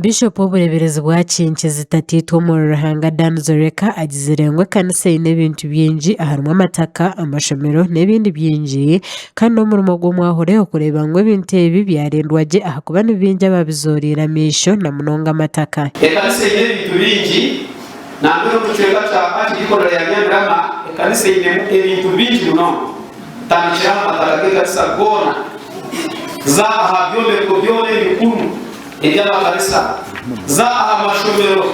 Bishop w'obureeberezi bwa Kinkizi Tataitwe omuri Ruhanga Dan Zoreka agizire ngu ekanisa eine ebintu bingi aharimu amataka, amashomero n'ebindi bingi kandi n'omurimo gw'omwahure okureeba ngu ebintu ebi byarindwa gye ahakuba ni baingi ababizooriire amaisho na munonga amataka. Ekanisa eine ebintu bingi nambwenu omu kicweka kya Arkidikonora ya Nyamirama ekanisa einemu ebintu bingi munonga. Tandikira aha mataka g'ekanisa goona, za aha byombeko byona ebikuru eby'amakanisa, za aha mashomero,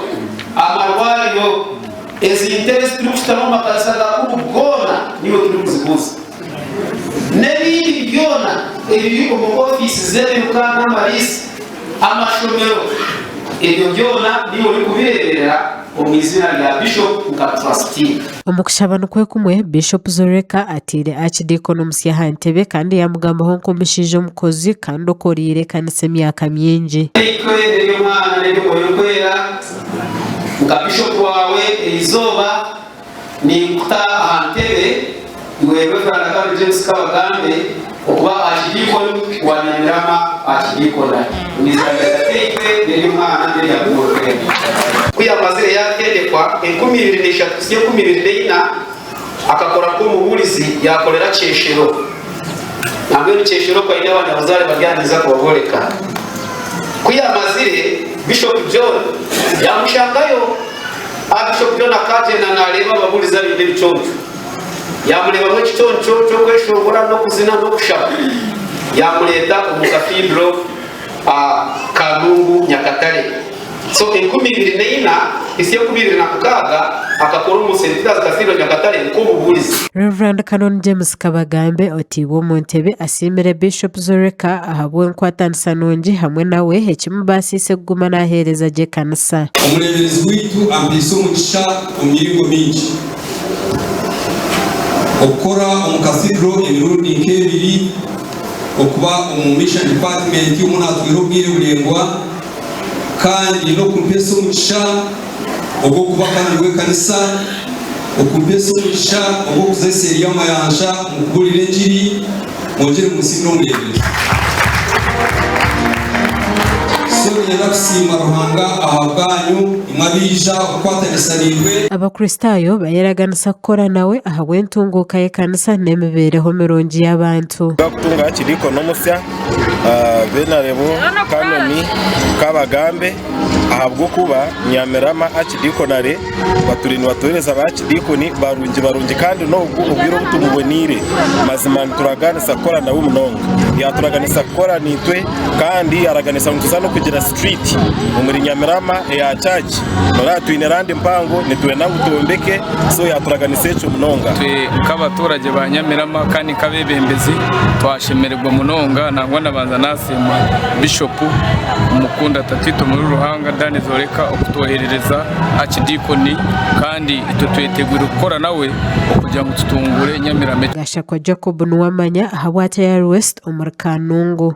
amarwariro, ezi ntebe ezi turikushutama omu makanisa gakuru goona niiwe turikuziguza. N'ebindi byona ebiri omu ofiisi z'ebiruka n'amariisi, amashomero, ebyo byona niiwe orikubireeberera omu iziina rya Bishop nka Trustee. Omu kushaba nikwo kumwe, Bishop Zoreka ataire Archdeacon omusya aha ntebe kandi yaamugambaho nk'omushaija omukozi kandi okoreire ekanisa emyaka mingi. Itwe n'eby'Omwana n'eby'Omwoyo Orikwera, nka Bishop waawe erizooba ninkuta aha ntebe iwe Rev. Canon James Kabagambe okuba Archdeacon wa Nyamirama Archdeaconry. Omu iziina rya Tataitwe n'ery'Omwana n'erya Mwoyo Orikwera. Ku yaamazire yaatendekwa 2003 kuhitsya 2004 akakora nk'omubuurizi yaakorera Kyeshero. Nambwenu Kyeshero okwo aine abanyabuzaare bari aha ninza kubabooreka. Ku yaamazire Bishop John yaamushangayo. Bishop John akaagyenda naareeba ababuurizi abaine ebiconco. Yaamureebamu ekiconco ky'okweshongora n'okuzina n'okushaba. Yaamureeta omu Cathedral Kanungu, Nyakatare. So 2004 kuhitsya 2006 akakora omu St Peter's Cathedral Nyakatare nk'omubuurizi. Rev. Canon James Kabagambe oteibwe omu ntebe asiimire Bishop Zoreka ahabw'enkwatanisa nungi hamwe nawe ekimubaasiise kuguma naaheereza gye ekanisa. Omureeberezi waitu ampaise omugisha omu miringo mingi. Okukora omu Cathedral emirundi nk'ebiri, okuba omu Mission Department omu naatwire obwire buraingwa, kandi n'okumpeesa omugisha ogw'okuba Canon w'ekanisa, okumpeesa omugisha ogw'okuza eseeri y'amayanja omu kubuurira engiri, Mwongyere munsiimire omureeberezi. So niinyenda kusiima Ruhanga ahabwanyu imwe abaija okukwatanisa naitwe. Abakristaayo bayeraganisa kukora nawe ahabw'entunguuka y'ekanisa n'emibeereho mirungi y'abantu. Kutunga Archdeacon omusya Venerable Canon Kabagambe ahabw'okuba Nyamirama Archdeaconry baturiire nibatuheereza ba Archdeacon barungi barungi kandi n'ogu obwire obu tumuboneire mazima nituraganisa kukora nawe munonga. Yaaturaganisa kukora naitwe kandi yaaraganisa ngu nituza n'okugira street omuri Nyamirama eya church. Noreeba twine land mpango nitwenda ngu twombeke so yaaturaganisa ekyo munonga. Itwe nk'abaturage ba Nyamirama kandi nk'abeebembezi twashemererwa munonga nangwa nabanza nasiima Bishopu Omukunda Tataitwe omuri Ruhanga Dan Zoreka okutwoherereza Archdeacon kandi itwe twetegwire kukora nawe okugira ngu tutungure Nyamirama. Gashakwa Jacob Nuwamanya ahabwa Tayari West omuri Kanungu.